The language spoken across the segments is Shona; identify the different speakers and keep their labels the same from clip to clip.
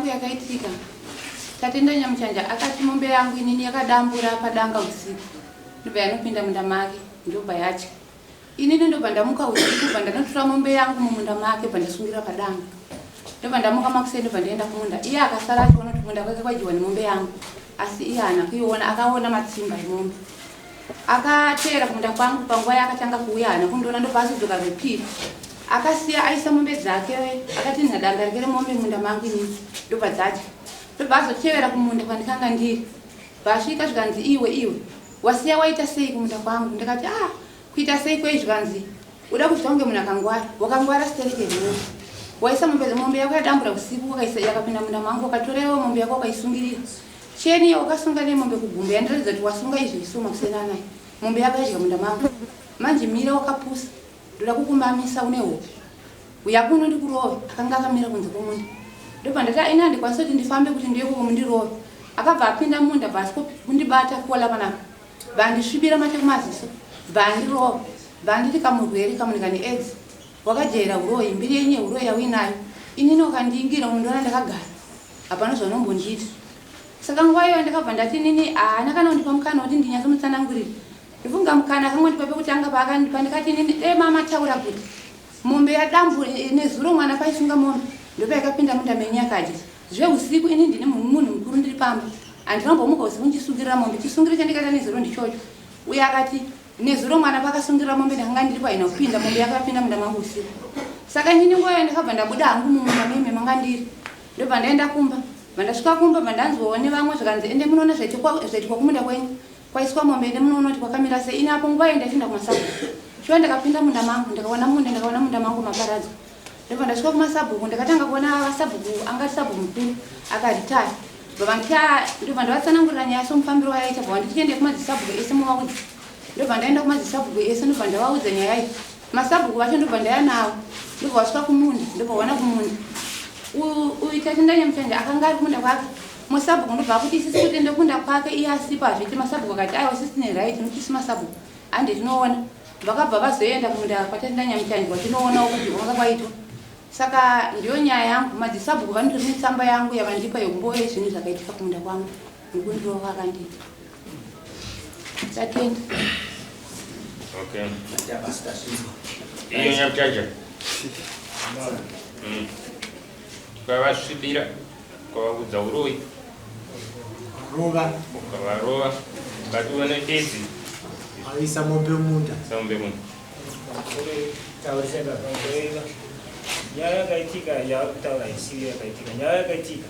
Speaker 1: Nyaya yangu yakaitika, Tatenda Nyamuchanja akati mombe yangu inini yakadambura padanga usiku ndobva yanopinda munda make ndobva yatya. Inini ndobva ndamuka usiku bva ndanotora mombe yangu mumunda make bva ndasungira padanga. Ndobva ndamuka makuseni ndobva ndaenda kumunda. Iye akasara achiona kuti kumunda kwake kwadyiwa nemombe yangu asi iye haana kuiona akaona matsimba emombe. Akateera kumunda kwangu panguva yaakatanga kuuya haana kundiona ndobva azodzoka rwepiri. Akasiya aisa mombe dzake akatinha danga rake remombe munda mangu inini ndobva dzadya. Ndobva azotevera kumunda kwandikanga ndiri. Bva asvika zvikanzi iwe iwe wasiya waita sei kumunda kwangu ndikati ah kuita sei kwei zvikanzi uda kuzvita kunge munhu akangwara wakangwara stereke here waisa mombe mombe yako yadambura usiku wakaisa yakapinda munda mangu wakatora iwe mombe yako wakaisungirira cheni wakasunga nemombe kugumbo yandiratidza kuti wasunga izvi isu makuseni anaya mombe yako yadya munda mangu manje mira wakapusa ndoda kukumamisa une hope uya kuno ndikurove akanga akamira kunze kwomunda ndobva ndati aina handikwanisi kuti ndifambe kuti ndiye koko mundirove akabva apinda munda bva asiko kundibata kola panapa bva andisvibira mate kumaziso bva andirova bva anditi kamurwere kamunhu kane aids wakajaira uroyi mbiri yenyu yeuroyi yauinayo inini ukandiingira unondiona ndakagara hapana zvaunombondiita saka nguva iyoyo ndakabva ndati inini haana kana kundipa mukana wekuti ndinyatsomutsanangurira ndofunga mukana akangondipa pekutanga paakandipa ndikati inini dai mama taura kuti mombe yadambu nezuro mwana paisunga mombe ndopayakapinda munda menyu yakadya zveusiku ini ndine munhu mukuru ndiri pamba handinambomuka usiku ndichisungirira mombe chisungiro chandikaita nezuro ndichocho uye akati nezuro mwana pakasungirira mombe ndakanga ndiri paina kupinda mombe yakapinda munda mangu usiku saka inini nguva iyo ndakabva ndabuda hangu mumunda meme manga ndiri ndobva ndaenda kumba bva ndasvika kumba bva ndanzwawo nevamwe zvakanzi ende munoona zvaitikwa kumunda kwenyu kwaiswa mombe ende munoona kuti kwakamira sei ini apo nguva iyo ndachienda kumasabhuku shuwa ndakapinda munda mangu ndakaona munda ndakaona munda mangu maparadzwa ndobva ndasvika kumasabhuku ndakatanga kuona vasabhuku anga sabhuku mukuru akaritaya bva vanditi ndobva ndavatsanangurira nyaya somufambiro wayaita bva vanditi tiende kumadzisabhuku ese muvaudza ndobva ndaenda kumadzisabhuku ese ndobva ndavaudza nyaya iyi masabhuku vacho ndobva ndaya navo ndobva vasvika kumunda ndobva wana kumunda uyu Tatenda Nyamuchanja akanga ari kumunda kwake musabhuku ndobva akuti isisi kuti ende kumunda kwake iye asipo hazviiti masabhuku akati aiwa sisi tine right nokuti isi masabhuku hande tinoona vakabva vazoenda kumunda kwaTatenda Nyamuchanja vatinoonawo kuti kwanga kwaitwa saka ndiyo nyaya yangu madzisabhuku vanotori netsamba yangu yavandipa yekumboye zvinhu zvakaitika kumunda kwangu nekundirova akandiita tatenda.
Speaker 2: Okay. Iyo Nyamuchanja. Ukavasvibira, ukavaudza uroyi,
Speaker 3: rova
Speaker 2: ukavarova, ukati une aids,
Speaker 3: aisa mombe munda.
Speaker 2: Mombe munda.
Speaker 4: Taurisa baba ngoreva. Nyaya yakaitika yavari kutaura isiri yakaitika. Nyaya yakaitika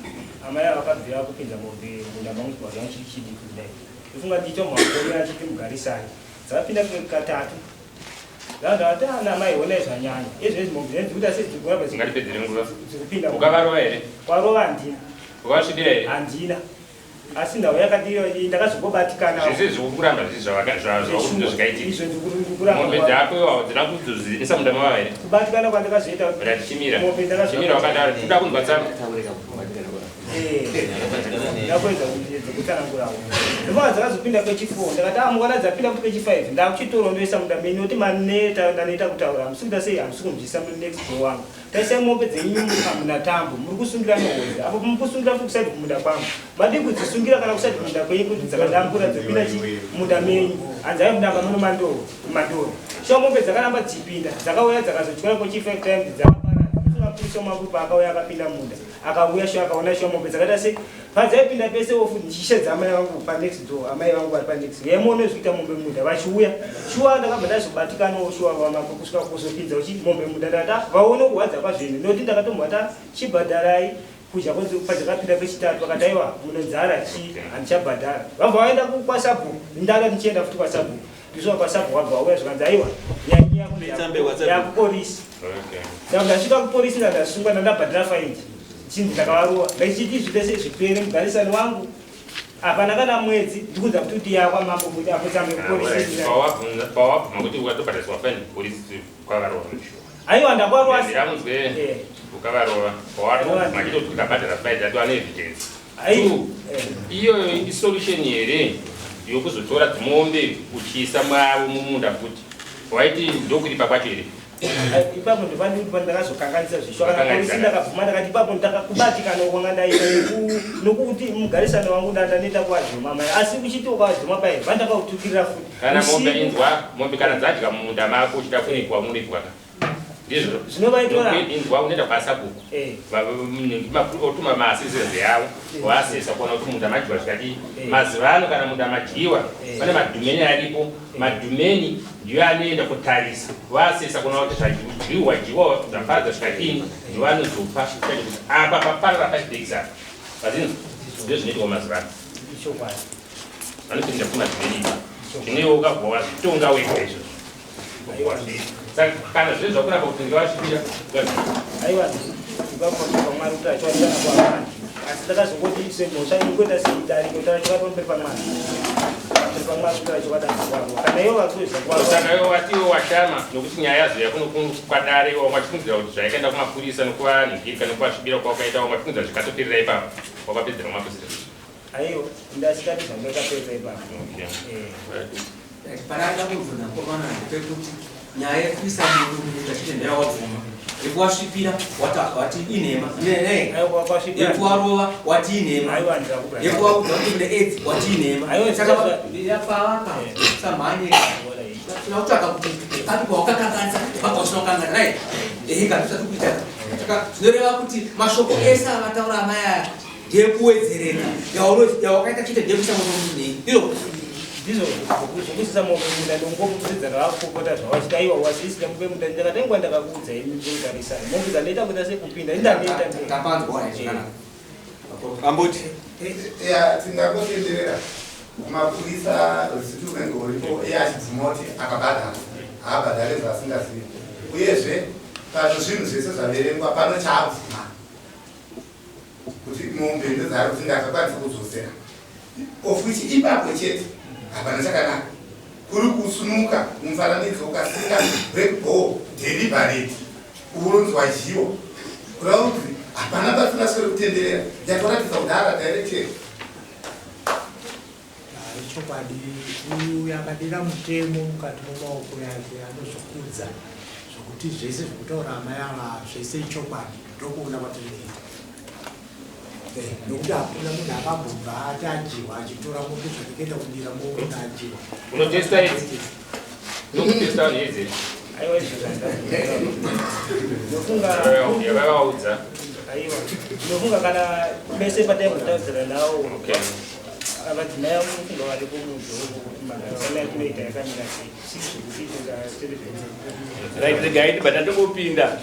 Speaker 4: amai vakabvira kupinza mombe munda mangu kubva chiri chidiki kudai. Ndofunga ndicho makore achiti mugarisani. Dzakapinda katatu. Ndandati ana mai honai zvanyanya. Izvezvi mombe dzenyu dzikuita sei dziri
Speaker 2: Ngatipedzere nguva.
Speaker 4: dzikupinda.
Speaker 2: Ukavarova here?
Speaker 4: Kwarova handina.
Speaker 2: Ukavasvibira here?
Speaker 4: Handina. Asi nhau yakati ndakazongobatikana.
Speaker 2: Zvese zvokuramba zvisi zvaukuti zvakaitika.
Speaker 4: Izvo ndikuramba.
Speaker 2: Mombe dzako iwawo dzina kudzozisa munda mavo here?
Speaker 4: Kubatikana kwandakazoita.
Speaker 2: Ratichimira.
Speaker 4: Mombe ndakazo-
Speaker 2: Chimira wakadaro. Kuda kunzwa tsamba.
Speaker 4: Ndakuedza kutsanangurawo ndofana dzakazopinda kwechi4 ndakati a mukana dzapinda kuti kwechi5 ndakuchitora ndoisa munda menyu noti maneta ndanoita kutaura hamusi kuita sei hamusi kunzwisa next door wangu taisai mombe dzenyu hamuna tambo muri kusungira nehozi apo muri kusungira futi kuside kumunda kwangu madii kudzisungira kana kuside kumunda kwenyu kuti dzakadambura dzopinda chi munda menyu hanzi ai mudanga muno mandoro mandoro sho mombe dzakaramba dzichipinda dzakauya dzakazotyora kwechi5 times dzakaparadzwa mapupa akauya akapinda munda akauya sho akaona sho mombe dzakaita sei padzaipinda pese ofu ndichisvedza amai vangu panext door amai vangu vari panext yaimuona zvikuita mombe munda vachiuya shuwa ndakabva ndazobatikanawo shuwa vamako kusvika kuzopinza uchi mombe munda ndakati vaone kurwadza kwazvinhu noti ndakatombata chibhadharai kudya padzakapinda pechitatu vakati aiwa munonzara chi handichabhadhara vabva vaenda kwasabhuku ndanga ndichienda futi kwasabhuku ndisvika kwasabhuku vabva vauya zvikanzi aiwa yakupolisi saka ndasvika kupolisi ndandasungwa ndandabhadhara faindi chinzi ndakavarova ndaichiti izvi zvese zvipere mugarisani wangu hapana kana mwedzi ndikudza kuti kuti yakwa mambo kuti apo tsambe kupolisi.
Speaker 2: Pawabvuma kuti ukatobhadhariswa faini kupolisi kwavarova.
Speaker 4: Aiwa ndakwarwa.
Speaker 2: Ndiramunzwe ukavarova pawatobvuma chitoti ukabhadhara faini dzatova neevidence.
Speaker 4: Ai.
Speaker 2: Two, iyoyo isolution here yokuzotora dzimombe uchiisa mavo mumunda futi waiti ndokuripa kwacho here?
Speaker 4: Ipapo ndopandikuti pandakazokanganisa zvisho kana polisi ndakabvuma ndakati ipapo ndakakubatikana kwanga ndaita nokuti mugarisano wangu ndandaneta kuwadzoma mai asi uchiti ukawadzoma paye vandakautukirira futi
Speaker 2: kana mombe inzwa mombe kana dzadya mumunda mako uchida kuripwa unoripwa ka ndizvo
Speaker 4: Zvinovaitora.
Speaker 2: Inzwa unoenda kwasabhuku
Speaker 4: Eh.
Speaker 2: Otuma maasisezi avo waasesa kuona kuti munda madyiwa zvikadii.
Speaker 4: Eh.
Speaker 2: Mazuva ano kana munda madyiwa
Speaker 4: Eh.
Speaker 2: pane madhumeni aripo. Madhumeni ndiyo anoenda kutarisa vaasesa kuona kuti zvadyiwa dyiwa zvaparadza zvikadini, ndiwo anozopa kuti apa paparara pachibhekisi apa vazinzwa. Ndizvo zvinoitwa mazuva ano.
Speaker 4: Ichokwadi.
Speaker 2: Vanopinda kumadhumeni ipa zvino iwe ukabva wazvitonga wega izvozvo. Saka kana zvinhu zvakuramba kuti ndingavasvipira.
Speaker 4: Aiwa, ipapo pamwari kuti achiwanikana kwamwari, asi ndakazongoti semhosva ingoita seidariko tachoka pamberi pamwari, pamberi pamwari kuti achokadanzikwarwa kana ivo vakuza kwarwa.
Speaker 2: Saka iwe watiwo washama nokuti nyaya yazoya kuno kwadare, wachifungidzira kuti zvaikaenda kumapurisa nokuvanhingirika nokuvasvibira kwawakaita, wachifungidzira zvikatoperera ipapo, wakapedzera kumapurisa.
Speaker 4: Aiwa, ndasikati zvandakapedza ipapo.
Speaker 2: Okay.
Speaker 4: Eh.
Speaker 5: Parada kubvunza komana ndepekuti nyaya yekuisa munhu mumunda chete ndeyawabvuma, yekuwasvipira wati inhema,
Speaker 4: Aiwa, kwasvipira.
Speaker 5: yekuwarova wati inhema,
Speaker 4: Aiwa, ndirakupa.
Speaker 5: yekuwaudza kuti une aids wati inhema.
Speaker 4: Aiwa,
Speaker 5: Saka
Speaker 4: zvizva-
Speaker 5: pavaka samhanye tinoda kutsvaga kuti papi pawakakanganisa papa usina kukanganisa, right? Ehe, kana tisati kuita. Saka zvinoreva kuti mashoko ese avataura amai aya ndeyekuwedzereka, yawakaita chete ndeyekuisa munhu munei ndizvo.
Speaker 4: Ndizvo zvokuisa mombe munda ndongokudzidzana vakupopota zvawachita. Aiwa, wasiisira mombe munda, ndakati nguva ndakakuudza imi kutarisa mombe dzandaita kuita sekupinda indandiita.
Speaker 5: Tapanzwa zvakanaka.
Speaker 6: Amboti.
Speaker 7: Ya, tingangotenderera mapurisa risiti unenge uripo iye achibvuma kuti akabhadhara, haabhadhare zvaasingazivi. Uyezve pano zvinhu zvese zvaverengwa pano chaabvuma kuti mombe ndedzaari kuti ndakakwanisa kudzosera, of which ipapo chete hapana chakanaka kuri kusunuka mufananidzo ukasinga break ball deliberate kuronzwa jiwo, kureva kuti hapana pasina swere kutenderera yatoratidza kudhara direction.
Speaker 3: Chokwadi, uyu akadira mutemo mukati memaoko yake anozvikudza zvokuti zvese zvekutaura amai ava zvese ichokwadi, ndokuona kwatiri kuita. Nokuti hakuna munhu akambobva ati ajiwa achitora mombe zvakaita kudira mombe ajiwa.
Speaker 2: Unotesta aids? Unotesta vanhu aids here?
Speaker 4: Aiwa, izvo zvanda ndofunga.
Speaker 2: Yavavaudza.
Speaker 4: Aiwa, ndofunga kana pese pataimbotaurira nawo madzimai angu, ndofunga varipo mudhorobho kuti magarisano yatinoita yakamira sei, si zvekuti tingatiri.
Speaker 6: Right, regai tibva tatongopinda.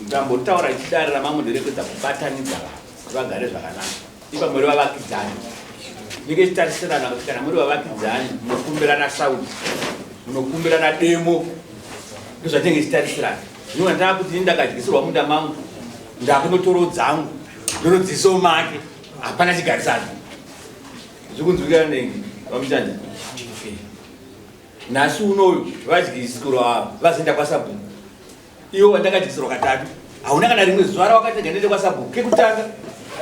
Speaker 6: Ndambotaura ichidare ramambo nderekuedza kubatanidza vanhu kuti vagare zvakanaka. Ipa muri vavakidzani, tinenge tichitarisirana kuti kana muri vavakidzani munokumbirana sauti, munokumbirana demo, ndozvatinenge tichitarisirana. Zvino ndaa kuti ini ndakadyisirwa munda mangu, ndakunotoro dzangu ndonodzisawo make, hapana chigarisano zvikunzwikana nenge vamuchanja. Nhasi unoyu vadyisirwa ava vazoenda kwasabhuku, iwo wandakadyisirwa katatu hauna kana rimwe zuva rawakatega ndende kwasabhuku. Kekutanga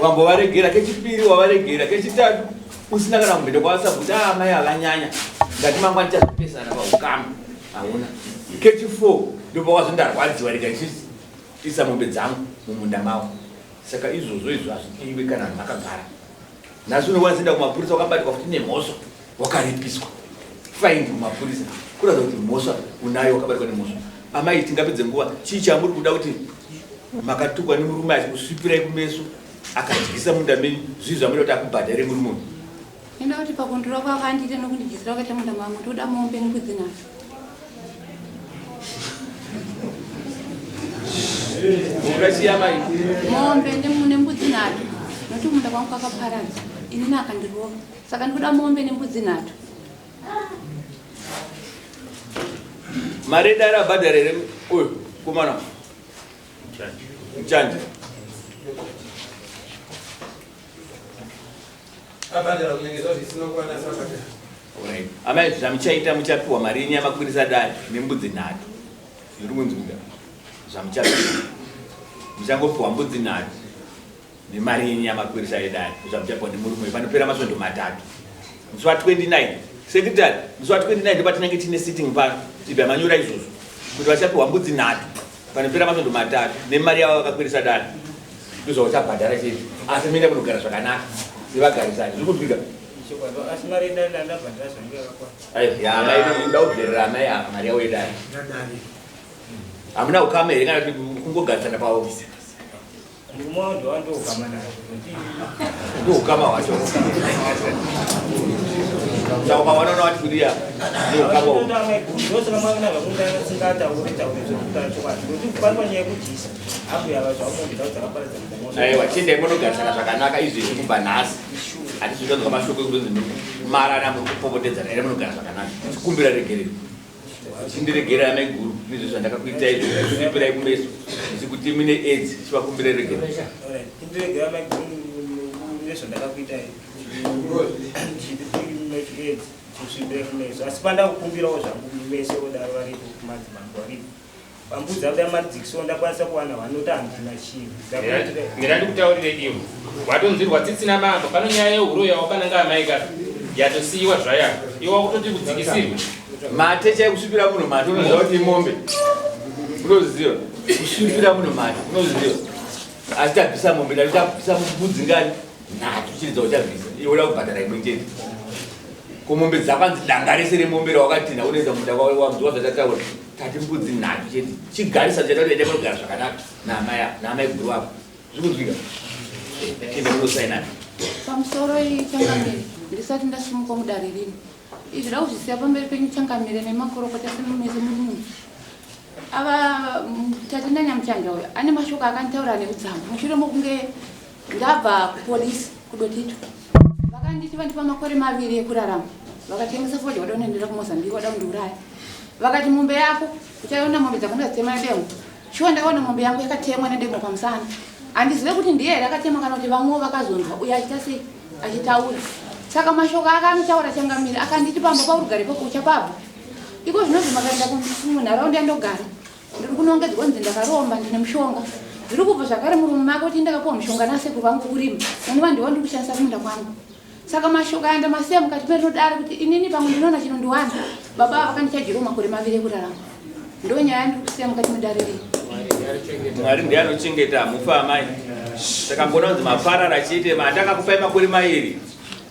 Speaker 6: wambovaregera, kechipiri wavaregera, kechitatu usina kana kumboenda kwasabhuku kuti a mai avanyanya, ndati mangwana tichazopesana paukama, hauna. Kechi4 ndopawazondarwadziwa rega ndichiisa mombe dzangu mumunda mavo. Saka izvozvo izvo hazvidiwe kana vanhu vakagara. Nhasi uno wazoenda kumapurisa wakabatwa futi nemhosva, wakaripiswa faindi kumapurisa, kuratidza kuti mhosva unayo, wakabatwa nemhosva. Amai, tingapedze nguva, chii chamuri kuda? Kuti makatukwa nemurume achikusvipirai kumeso, akadyisa munda menyu, zvii zvamuda kuti akubhadhare murume uyu?
Speaker 1: Ndoda kuti pakundura kwakandiita nokundidyisira kwakaita munda mangu, ndoda mombe nembudzi nhatu.
Speaker 6: Muda chii, amai?
Speaker 1: Mombe nembudzi nhatu, nokuti munda kwangu kwakaparadza, inini akandirova, saka ndikuda mombe nembudzi nhatu.
Speaker 6: Mari edare abhadhara here uyu komana muchanja?
Speaker 8: Abhadhara, kunyange zvazvo isina kukwana, asi abhadhara.
Speaker 6: Alright. Amai, zvamuchaita, muchapiwa mari yenyu yamakwirisa dare nembudzi nhatu. Zviri kunzwika zvamuchapiwa? Muchangopiwa mbudzi nhatu nemari yenyu yamakwirisa yedare, zvamuchapiwa nemurume uyu panopera masvondo 3, musi wa29. Secretary, musi wa29 ndopatinenge tiine sitting pano. Ibva manyora izvozvo kuti vachapiwa mbudzi nhatu panopera masvondo matatu nemari yavo vakakwirisa dare. Ndozvauchabhadhara chete. Asi muenda kunogara zvakanaka sevagarisani. Zviri kunzwika?
Speaker 4: Asi mari yedare ndandabhadhara zvangu yakakwana.
Speaker 6: Aiwa, ya amai inoda kubverera amai ava mari yavo yedare. Hamuna ukama here kana kuti kungogarisana pavo?
Speaker 4: Murume wangu ndowandoukama naye.
Speaker 6: Ndoukama hwacho. Saka ukawana unowati kuriya ndoukama hwo.
Speaker 4: Ndosaka mwana vakundasingatauri tauri zvekutaura chokwadi. Nekuti pari panyaya yekudyisa. Ambuya vazvawo mombe dzavo dzakaparadzana.
Speaker 6: Aiwa, chiendai munogarisana zvakanaka izvezvi kubva nhasi. Hatisi kutanzwa mashoko ekuti marana muri kupopotedzana here munogara zvakanaka. Chikumbira regerero. Chindiregerera maiguru nezve zvandakakuitai zvipirai kumeso ndichikuti mune aids chivakumbira regerero.
Speaker 4: Chindiregerera maiguru nezvandakakuitai aids kusvibira kumeso asi pandakukumbirawo zvangu mese odaro varipo kumadzimambo varipo vambudza kuda madzikiso ndakwanisa kuwana vanoti handina chinhu.
Speaker 2: Mira ndikutaurire iwe watonzwirwa tsitsi namambo pano nyaya yehuroyi yawakananga amai ka yatosiyiwa zvaya iwe wakutoti kudzikisirwe
Speaker 6: Mate chai kusvipira munhu mate unoziva kuti imombe. Unozviziva? Kusvipira munhu mate unozviziva? Asi tabvisa mombe tati tabvisa mbudzi ngani? Nhatu chiri dzauchabvisa. Iwe uda kubhadhara imwe chete. Ko mombe dzakanzi danga rese remombe rawakatinha unoenda munda wamzwa zvatataura. Tati mbudzi nhatu chete. Chigarisa chete kuti ende munogara zvakanaka naamai naamai guru vako. Zviri kunzwika? Ende munosainana.
Speaker 1: Pamusoro changamire ndisati ndasimuka mudare rino. Izvi da kuzvisiya pamberi penyu changamire nemakorokota semumese muri muno. Ava Tatenda Nyamuchanja uyo ane mashoko akanditaura neudzamu mushure mokunge ndabva kupolisi kuDotito. Vakanditi vandipa makore maviri ekurarama. Vakatengesa fodya vada kunendera kuMozambique vada kundiuraya. Vakati mombe yako uchaiona mombe dzako ndadzitema nedemo. Shuwa ndakaona mombe yangu yakatemwa nedemo pamusana. Handizive kuti ndiye here akatema kana kuti vamwewo vakazonzwa uyo achiita sei achitaura. Saka mashoko ake anotaura changamire akanditi pamba paurugare ipapo uchapabva. Iko zvinonzi makaenda munharaunda yandogara ndiri kunongedzwa kunzi ndakaromba ndine mushonga. Zviri kubva zvakare murume make kuti ndakapuwa mushonga nasekuru vangu kurima unova ndiwo ndiri kushandisa kumunda kwangu. Saka mashoko aya ndamasiya mukati merinodaro kuti inini pamwe ndinoona chinondiwana. Baba ava vakandichajirawo makore maviri ekurarama. Ndonyaya yandiri kusiya mukati medare rino.
Speaker 6: Mwari ndiye anochengeta hamufa amai. Saka mbona kunzi maparara chete matakakupai makore mairi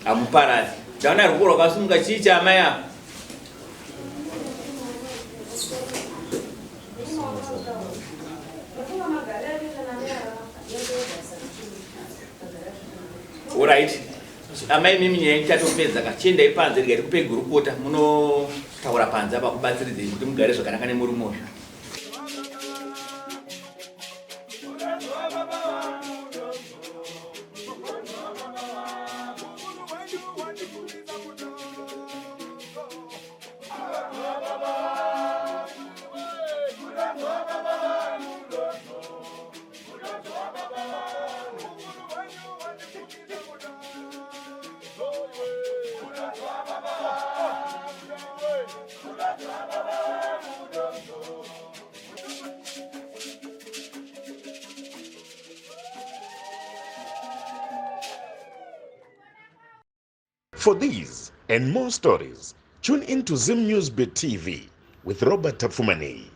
Speaker 6: hamuparari. Ndaona ruoko rwakasimuka chii chaamai apa? Alright. Amai mimi nyaya ichatopedza ka chiendai panze rega tikupe gurukota munotaura panze apa kubatsiridzei kuti mugare zvakanaka nemurume uyu.
Speaker 9: For these and more stories, tune in to Zim News Bit TV with Robert Tafumani.